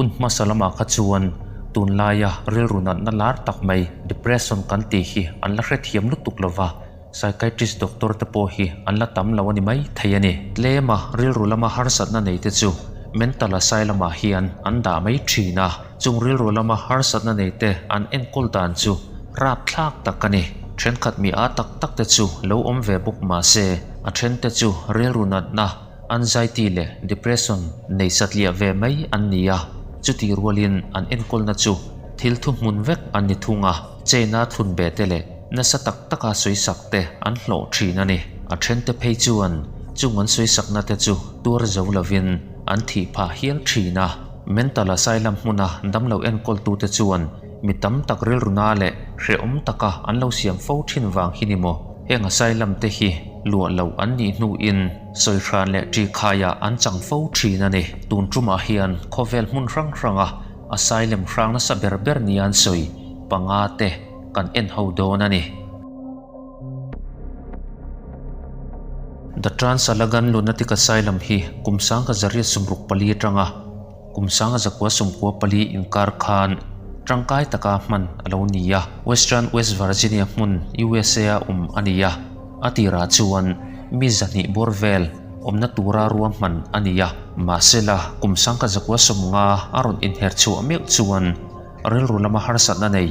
Hun hmasa lamah kha chuan tunlaia rilru natna lar tak mai depression kan tih hi an la hrethiam lutuk lo va, psychiatrist doctor te pawh hi an la tam lo a ni mai thei a ni. Tlema rilru lama harsatna nei te chu mental asylum ah hian an dah mai thin a, chung rilru lama harsatna nei te an enkawl dan chu rapthlak tak a ni. Thenkhat mi a tak tak te chu lo awm ve bawk mah se, a then te chu rilru natna, anxiety leh depression nei satliah ve mai an ni a, chutih rualin an enkawlna chu thil thuhmun vek an ni thung a, chain-a thlun be te leh nasa tak taka sawisak te an hlawh thin a ni. A thente phei chuan chung an sawisakna te chu tuar zo lovin an thih phah hial thin a. Mental asylum hmuna damlo enkawltute chuan mi tam tak rilruna leh hrehawm taka an lo siam fo thin vang hi ni maw? Heng asylum te hi luah loh an nih hnuin sawihran leh ṭikhaiah an chang fo thin a ni. Tun ṭumah hian khawvel hmun hrang hranga asylum hrang nasa ber ber nia an sawi panga te kan en ho dawn a ni. The Trans-Allegan Lunatic Asylum hi kum sangka zariat 64 atanga kum sanga zakua 94 inkar khan tangkai taka hman a lo ni a. Western West Virginia hmun USA a awm a ni a, a tirah chuan mi 200 bawr vel awmna tura ruahman a ni a. Mahsela kum sangka zakua 50 a rawn inher chhuah meuh chuan Rilru lama harsatna nei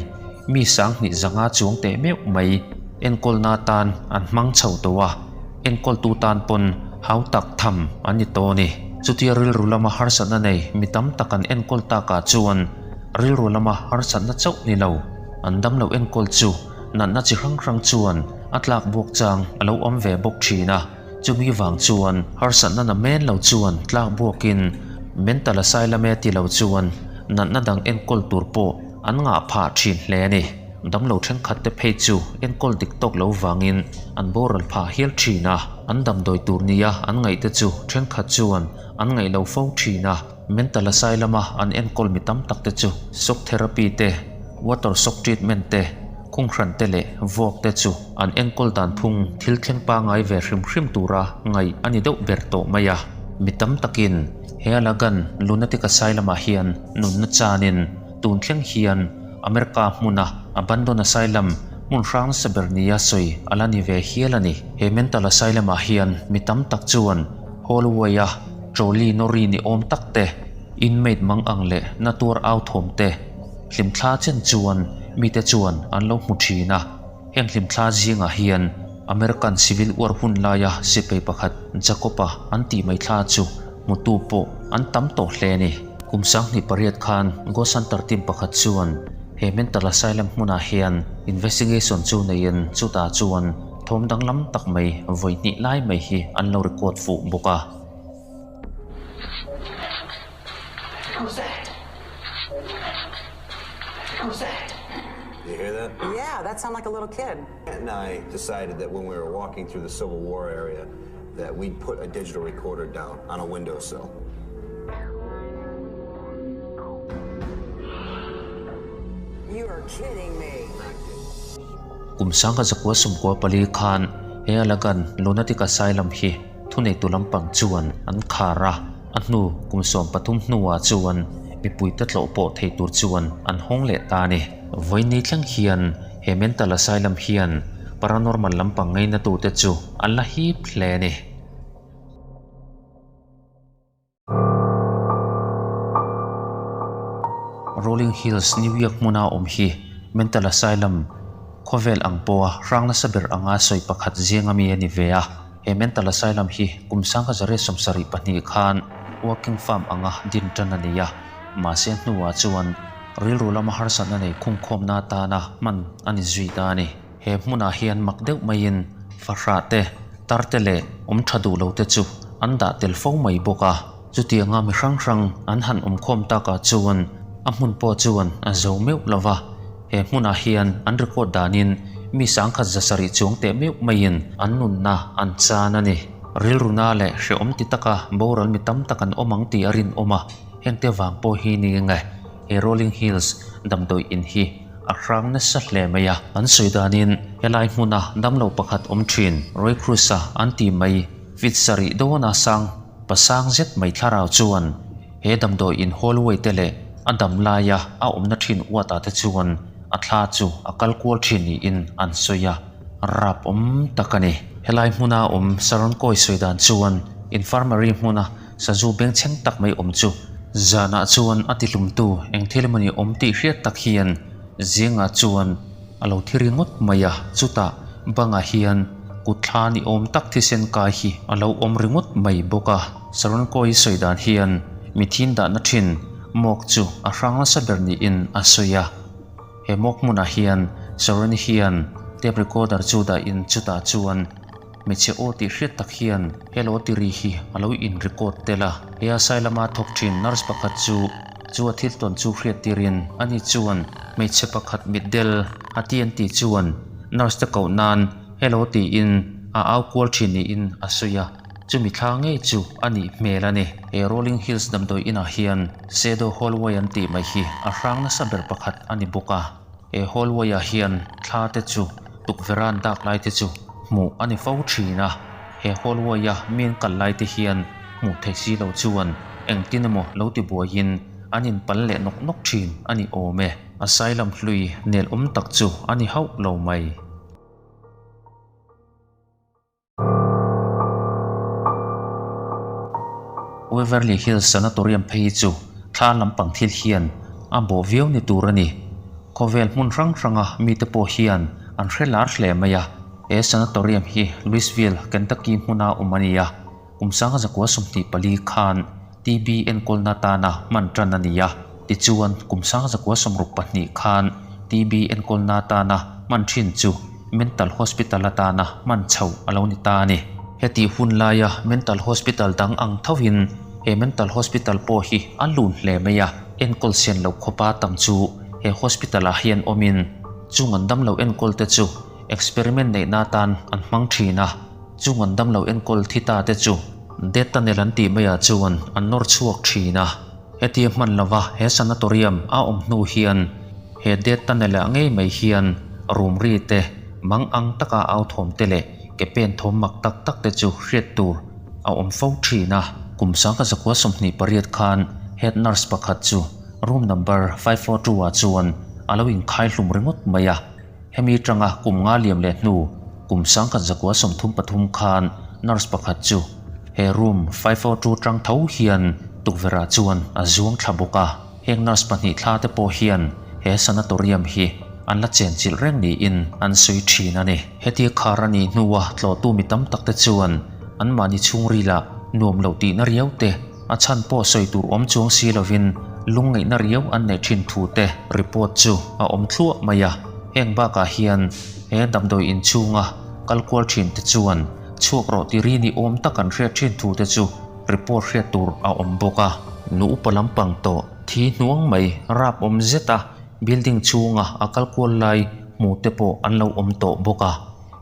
mi 2500 chuang teh meuh mai enkawlna atan an hmang chho tawh a, enkawltu tan pawn hau tak tham an ni tawh a ni. Chutia rilru lama harsatna nei mi tam tak an enkawl takah chuan rilru lama harsatna chauh ni lo, an damlo enkawl chu natna chi hrang hrang chuan a tlak buak chang a lo awm ve bawk thin a. Chumi vang chuan harsatna na men lo chuan tlak buakin mental asylum e ti lo chuan natna dang enkawl tur pawh an ngah phah thin hle a ni. Damlo thenkhat te phei chu enkawl dik tawk lo vangin an boral phah hial thin a, an damdawi tur nia an ngaih te chu thenkhat chuan an ngaih lo fo thin a. Mental asylum a an enkawl mi tam tak te chu shock therapy te, water shock treatment te, khunghran te leh vuak te chu an enkawl dan phung thil thleng pangai ve hrim hrim tura ngaih a ni deuh ber tawh mai a. Mi tam takin he Alagan lunatic asylum ah hian nunna chanin tun thleng hian America hmuna abandon asylum hmun hrang nasa ber nia sawi a la ni ve hial a ni. He mental asylum ah hian mi tam tak chuan hallway a trolley nawri ni awm tak te, inmate mang ang leh na tuar au thawm te, hlimthla chen chuan mite chuan an lo hmu thin a. Heng hlimthla zingah hian American Civil War hun laia sipai pakhat Jacob-a an tih mai thla chu hmutu pawh an tam tawh hle a ni. Kum 28 khan Ghost Hunter team pakhat chuan he mental asylum hmunah hian investigation chu neiin chutah chuan thawm danglam tak mai vawi hnih lai mai hi an lo record fuh bawk a. You hear that? Yeah, that sounded like a little kid. And I decided that when we were walking through the Civil War area that we'd put a digital recorder down on a windowsill. You are kidding me. Kum 1994 khan he Alagan Lunatic Asylum hi thuneitu lampang chuan an khar a, a hnu kum 13 hnuah chuan mipuite tlawh pawh thei tur chuan an hawng leh ta a ni. Vawiin thleng hian he mental asylum hian paranormal lampang ngainatute chu an la hip hle a ni. Rolling Hills, New York hmuna awm hi mental asylum khawvel ang pawha hrang nasa ber anga sawi pakhat zinga mi a ni ve a. He mental asylum hi kum 1972 khan working farm anga din tan a ni a, mahse hnuah chuan rilru lama harsatna nei khungkhawmna atana hman a ni zui ta a ni. He hmunah hian mak deuh maiin fahrah te, tar te leh awm tha duh lo te chu an dah tel fo mai bawk a. Chutianga mi hrang hrang an han awm khawm takah chuan a hmun pawh chuan a zo meuh lo va. He hmunah hian an record danin mi 1700 chuang teh meuh maiin an nunna an chan a ni. Rilruna leh hrehawm ti taka boral mi tam tak an awm ang tih a rinawm a, hengte vang pawh hi ni nge he Rolling Hills damdawi in hi a hrang nasa hle mai a. An sawi danin helai hmuna damlo pakhat awm thin Roy Cruz-a an ti mai, fit sarih dawna sang pasang zet mai thlarau chuan. He damdawi in hallway te leh a dam laia a awmna thin uatah te chuan a thla chu a kal kual thin niin an sawi a, rap awm tak a ni. Helai hmuna awm Saron Kawi sawi dan chuan infirmary hmuna sazu bengchheng tak mai awm chu zanah chuan a tihlumtu eng thil emawni awm tih hriat tak hian zingah chuan A lo thi ringawt mai a, chutah bangah hian kut thla ni awm tak thisen kai hi a lo awm ringawt mai bawk a. Saron Kawi sawi dan hian mithin dahna thin mawk chu a hrang nasa ber niin a sawi a. He mawk hmunah hian Saron hian tape recorder chu dahin chutah chuan hmeichhe aw tih hriat tak hian hello ti ri hi a lo in record tel a. He a sai lama thawk thin nurse pakhat chu chu a thil tawn chu hriat tirin ani chuan hmeichhe pakhat mitdel a ti an tih chuan nurse te koh nan hello tiin a au kual thin niin a sawi a, chumi thla ngei chu a nih hmel a ni. He Rolling Hills damdawi inah hian Shadow Hallway an tih mai hi a hrang nasa ber pakhat a ni bawk a. He hallway ah hian thla te chu tukverh an dak lai te chu hmuh a ni fo thin a, he hallway a mi an kal lai te hian hmuh theih si lo chuan engtin emaw lo ti buaiin an inpal leh nawk nawk thin a ni awm e. A sailam hlui nel awm tak chu a ni hauh lo mai. Waverly Hills Sanatorium phei chu thla lampang thil hian a bawh viau ni tur a ni. Khawvel hmun hrang hranga mite pawh hian an hre lar hle mai a. He sanatorium hi Louisville, Kentucky hmuna awm a ni a. Kum sanga zakua 24 khan TB enkawlna atana hman tan a ni a. Tichuan, kum sanga zakua 62 khan TB enkawlna atana hman thin chu Mental Hospital atana hman chhoh a lo ni ta a ni. Hetih hun laia Mental Hospital dang ang thovin he Mental Hospital pawh hi a lun hle mai a, enkawl sian loh khawpa tam chu he hospital ah hian awmin chung an damlo enkawl te chu experiment neihna atan an hmang thin a. Chung an damlo enkawl thi ta te chu death tunnel an tih maiah chuan an nawr chhuak thin a. Hetia hman lova he sanatorium a awm hnu hian he death tunnel ah ngei mai hian room ri te, mang ang taka au thawm te leh ke pen thawm mak tak tak te chu hriat tur a awm fo thin a. Kum 1928 khan head nurse pakhat chu room number 542 ah chuan a lo inkhai hlum ringawt mai a. Hemi tanga kum nga liam leh hnu kum 1933 khan nurse pakhat chu he room 502 tang tho hian tukverhah chuan a zuang thla bawk a. Heng nurse pahnih thla te pawh hian he sanatorium hi an la chenchilh reng niin an sawi thin a ni. Hetia khar a nih hnua tlawhtu mi tam tak te chuan anmahni chhungrilah nuam loh tihna riau te, A chhan pawh sawi tur awm chuang si lovin lungngaihna riau an neih thin thu te report chu a awm thluah mai a. Heng bakah hian he damdawi inchhunga kal kual thin te chuan chhuak rawh ti ri ni awm tak an hriat thin thu te chu report hriat tur a awm bawk a. Nu upa lampang tawh thi hnuang mai rap awm zet a building chhunga a kal kual lai hmu te pawh an lo awm tawh bawk a.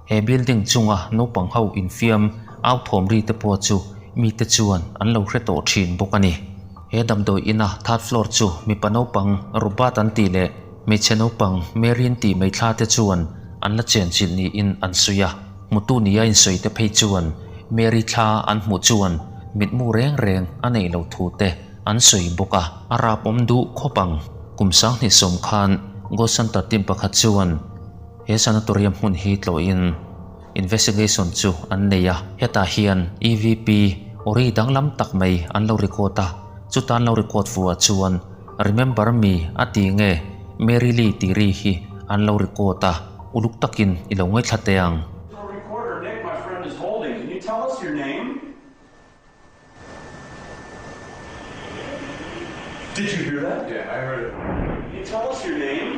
He building chunga naupang ho infiam au thawm ri te pawh chu mite chuan an lo hre tawh thin bawk a ni. He damdawi ina third floor chu mipa naupang Robert an tih leh hmeichhe naupang Mary an tih mai thla te chuan an la chenchilh niin an sawi a. Hmutu nia insawi te phei chuan Mary thla an hmuh chuan mitmu reng reng a neih loh thu te an sawi bawk a. A rap awm duh khawp ang. Kum 2010 khan Ghost Hunter team pakhat chuan He sanatorium hmun hi tlawhin investigation chu an nei a, hetah hian EVP ori danglam tak mai an lo record a, chuta an lo record fuhah chuan Remember me a ti nge Mary Lee tih ri hi an lo record a, uluk takin i lo ngaithla teh ang. Did you hear that? Yeah, I heard it. Can you tell us your name?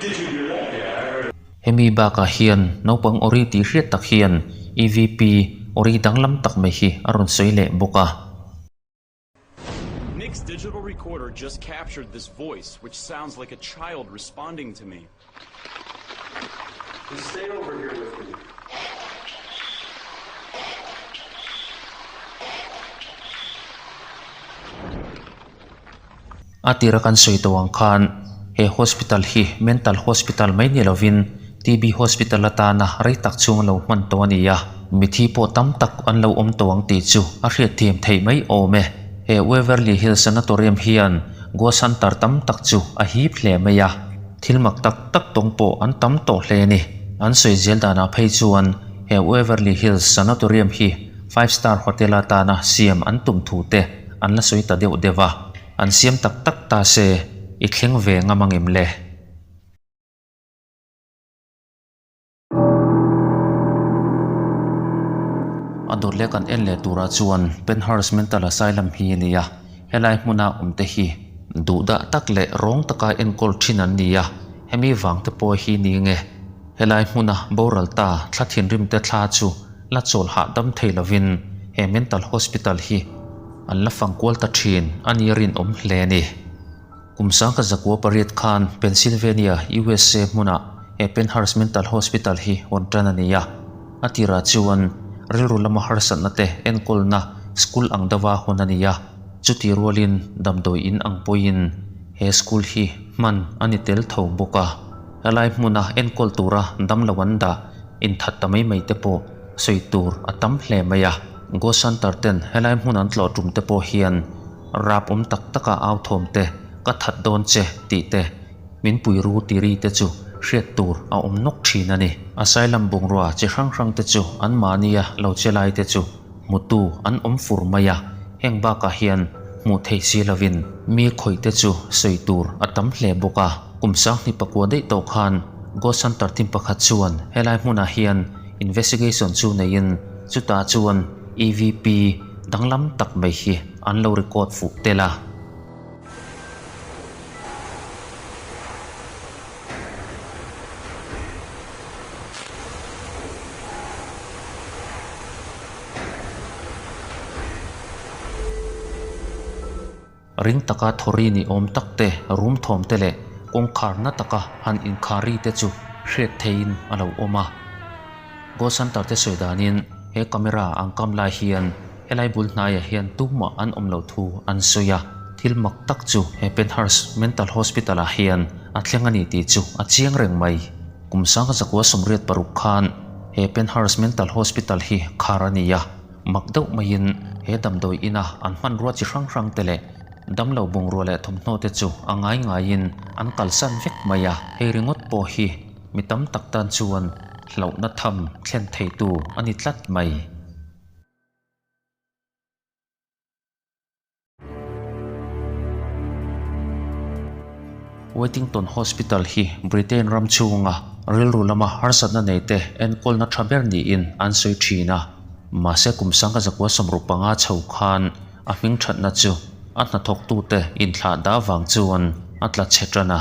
Did you hear that? Yeah, I heard it. Hemi bakah hian naupang ori tih hriat tak hian EVP ori danglam tak mai hi a rawn sawi leh bawk a. Nick's digital recorder just captured this voice, which sounds like a child responding to me. Just stay over here with me. A tira kan sawi tawh ang khan he hospital hi mental hospital mai ni lovin. TB Hospital atana rei tak chhung a lo hman tawh a ni a, mithi pawh tam tak an lo awm tawh ang tih chu a hriatthiam theih mai awm e. He Waverly Hills Sanatorium hian ghost hunter tam tak chu a hip hle mai a, thil mak tak tak tawng pawh an tam tawh hle a ni. An sawi zel danah phei chuan he Waverly Hills Sanatorium hi five star hotel atana siam an tum thu te an la sawi ta deuh deuh a, an siam tak tak ta se i thleng ve ngam angem le? A dawt leh kan en leh turah chuan Penhurst Mental Asylum hi a ni a, helai hmuna awm te hi duhdah tak leh rawng taka enkawl thin an ni a, hemi vang te pawh hi ni nge helai hmuna boral ta thla thinrim te thla chu la chawl hahdam thei lovin he mental hospital hi an la fang kual ta thin a ni rinawm hle a ni. Kum 1908 khan Pennsylvania, USA hmunah he Pennhurst Mental Hospital hi hawn tan a ni a. A tirah chuan rilru lama harsatna te enkawlna school ang deuha hawn a ni a. Chuti rualin damdawi in ang pawhin he school hi hman a ni tel tho bawk a. Helai hmuna enkawl tura damlo an dah inthat ta mai mai te pawh sawi tur a tam hle mai a. Ghost Hunter ten helai hmun an tlawh tum te pawh hian Rap awm tak taka au thawm te, ka that dawn che tih te, min pui ru ti ri te chu hriat tur a awm nawk thin a ni. Asylum bungrua chi hrang hrang te chu an mahnia lo che lai te chu hmutu an awm fur mai a, heng bakah hian hmuh theih si lovin mi khawih te chu sawi tur a tam hle bawk a. Kum 2009 daih tawh khan Ghost Hunter team pakhat chuan helai hmunah hian investigation chu neiin chutah chuan EVP danglam tak mai hi an lo record fuh tel a. Ring taka thawri ni awm tak te, rum thawm te leh kawngkhar na taka han inkhari te chu hriat theihin a lo awm a. Ghost Hunter te sawi danin he camera an kam lai hian helai bul hnaiah hian tumah an awm lo thu an sawi a, thil mak tak chu he Penhurst Mental Hospital ah hian a thleng a ni tih chu a chiang reng mai. Kum 1986 khan he Penhurst Mental Hospital hi khar a ni a, mak deuh maiin he damdawi ina an hmanrua chi hrang hrang te leh damlo bungrua leh thawmhnaw te chu a ngai ngaiin an kalsan vek mai a, hei ringawt pawh hi Mi tam tak tan chuan hlauhna tham thlen theitu a ni tlat mai. Whittington Hospital hi Britain ram chhunga rilru lama harsatna neite enkawlna tha ber niin an sawi thin a. Mahse kum 1965 chho khan a hming thatna chu a hnathawktute inthlah dah vang chuan a tla chhe tan a.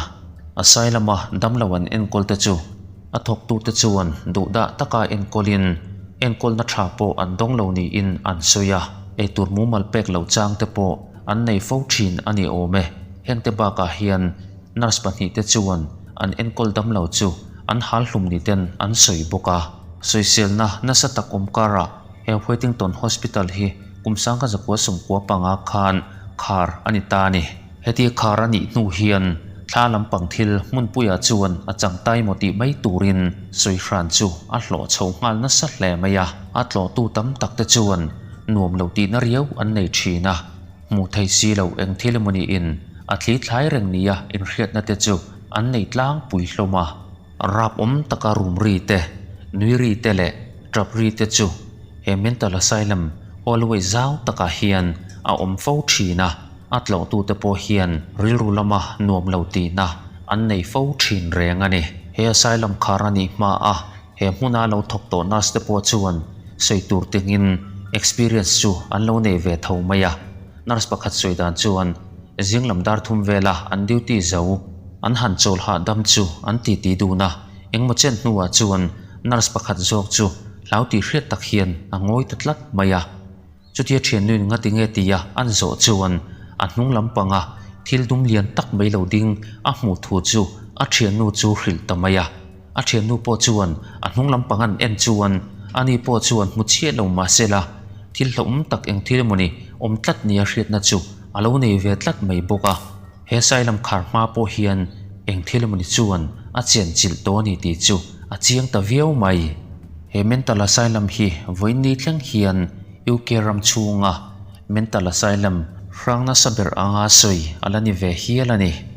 A sai lama damlo an enkawl te chu a thawktute chuan duhdah taka enkawlin enkawlna tha pawh an dawng lo niin an sawi a, eitur mumal pek loh chang te pawh an nei fo thin a ni awm e. Hengte bakah hian nurse pahnihte chuan an enkawl damlo chu an hal hlum ni ten an sawi bawk a. Sawiselna nasa tak awm karah he Whittington Hospital hi kum 1995 khan khar a ni ta a ni. Heti khar a nih hnu hian thla lampang thil hmunpuiah chuan a chang tai maw tih mai turin sawi hran chu a hlawh chho nghal nasa hle mai a. A tlawhtu tam tak te chuan nuam lo tihna riau an nei thin a, hmuh thei si lo eng thil emaw niin a thli thlai reng nia inhriatna te chu an nei tlangpui hlawm a. Rap awm taka rum ri te, nui ri te leh tap ri te chu he mental asylum hallway zau takah hian a awm fo thin a. A tlawhtute pawh hian rilru lama nuam lo tihna an nei fo thin reng a ni. He asylum khar a nih hma a, he hmuna lo thawk tawh nurse te pawh chuan sawi tur tingin experience chu an lo nei ve tho mai a. Nurse pakhat sawi dan chuan zing lam dar thum vela an duty zo an han chawl hahdam chu an titi dun a, engmaw chen hnuah chuan nurse pakhat zawk chu hlau tih hriat tak hian a ngawi ta tlat mai a. Chutia thiannuin nga tinge tia an zawh chuan a hnung lampanga thil dum lian tak mai lo ding a hmuh thu chu a thiannu chu hrilh ta mai a. A thiannu pawh chuan a hnung lampang an en chuan ani pawh chuan hmu chhiah lo mahsela thil hlauhawm tak eng thil emawni awm tlat nia hriatna chu a lo nei ve tlat mai bawk a. He Sailam khar hma pawh hian eng thil emawni chuan a chenchilh tawh a ni tih chu. a chiang ta viau mai. He mental asylum hi vawiin thleng hian UK ram chhunga mental asylum hrang nasa ber anga sawi a la ni ve hial a ni.